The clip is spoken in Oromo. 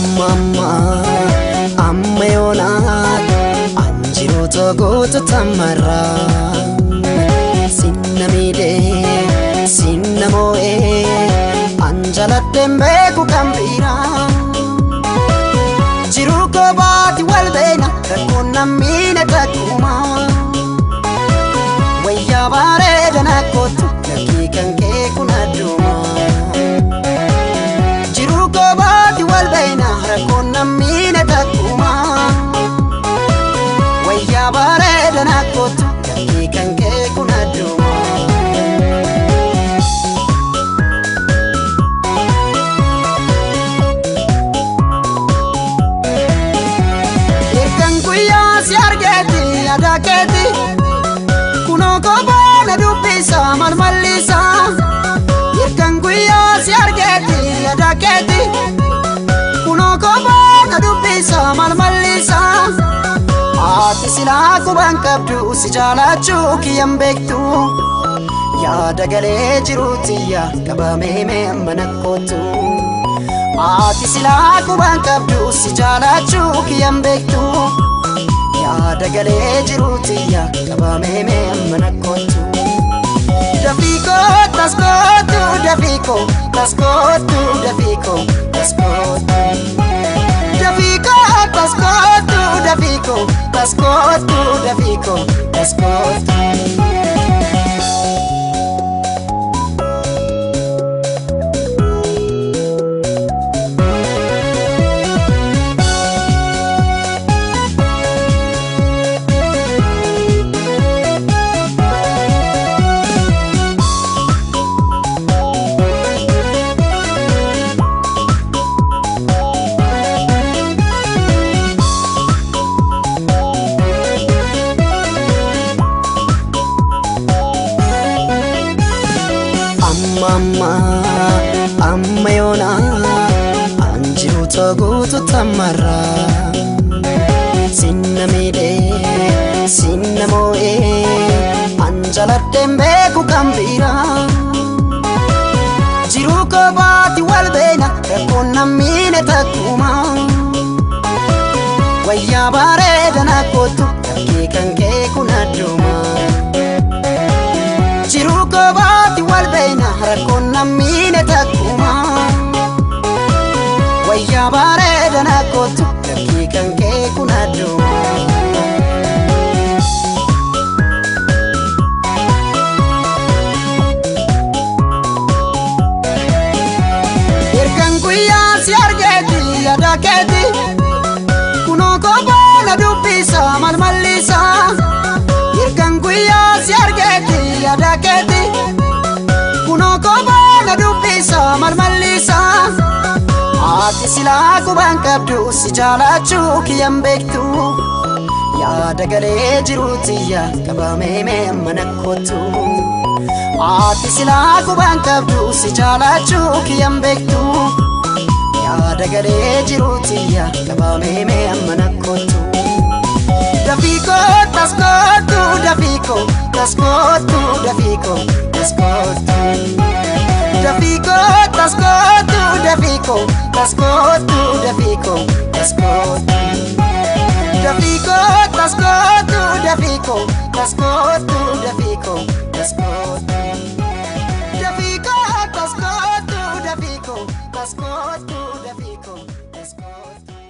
Amma amma yoona anjiru goota tamarra sinna miidhee sinna moo'ee anjaladheen beeku kan biraa jiruu koobaati wal beena rakkoon nammiine takkuma wayyaa bareeda nakkootu lakkii kan kee kun adduma jiruu koobaati wal beena rakkoon nammiine takkuma wayyaa bareeda nakkootu lakkii kan kee kun adduma. Si argeeti yaada keeti kunoo kophaa dubbisa malmallisa hirkan guyyaa si argeeti yaada keeti kunoo kophaa dubbisa malmallisa ati silaa quban qabdu si jaalachuu kiyyan beektu yaada galee jiruutiyya qabamee mee amma nakkootu ati silaa quban qabdu si jaalachuu kiyyan beektu. Yaada galee jiruutiyya qabamee mee amma nakkootu. Dafiikoo taskootu dafiikoo taskootu dafiikoo taskootu. Dafiikoo taskootu dafiikoo taskootu dafiikoo taskootu. Amma yoona anjiru guutu tamarra sinna miidhee sinna moo'ee anjaladheen beeku kan biraa jiruu koobaati wal beena rakkoon nammiine takkuma wayyaa bareeda nakkootu lakkii kan kee kun adduma. Jiruu koobaati wal beena rakkoon nammiine takkuma wayyaa bareeda nakkootu lakkii kan kee kun adduma. Hirkan guyyaa si argeeti yaada keeti kunoo kophaa dubbisa malmallisa. Hirkan guyyaa si argeeti yaada keeti kunoo kophaa dubbisa malmallisa ati silaa quban qabdu si jaalachuu kiyyan beektu yaada galee jiruutiyya qabamee mee amma nakkootu ati silaa quban qabdu si jaalachuu kiyyan beektu yaada galee jiruutiyya qabamee mee amma nakkootu. Dafiikoo taskootu dafiikoo taskootu dafiikoo taskootu. Dafiikoo taskootu dafiikoo taskootu dafiikoo taskootu. Dafiikoo taskootu dafiikoo taskootu dafiikoo taskootu. Dafiikoo taskootu dafiikoo taskootu dafiikoo taskootu.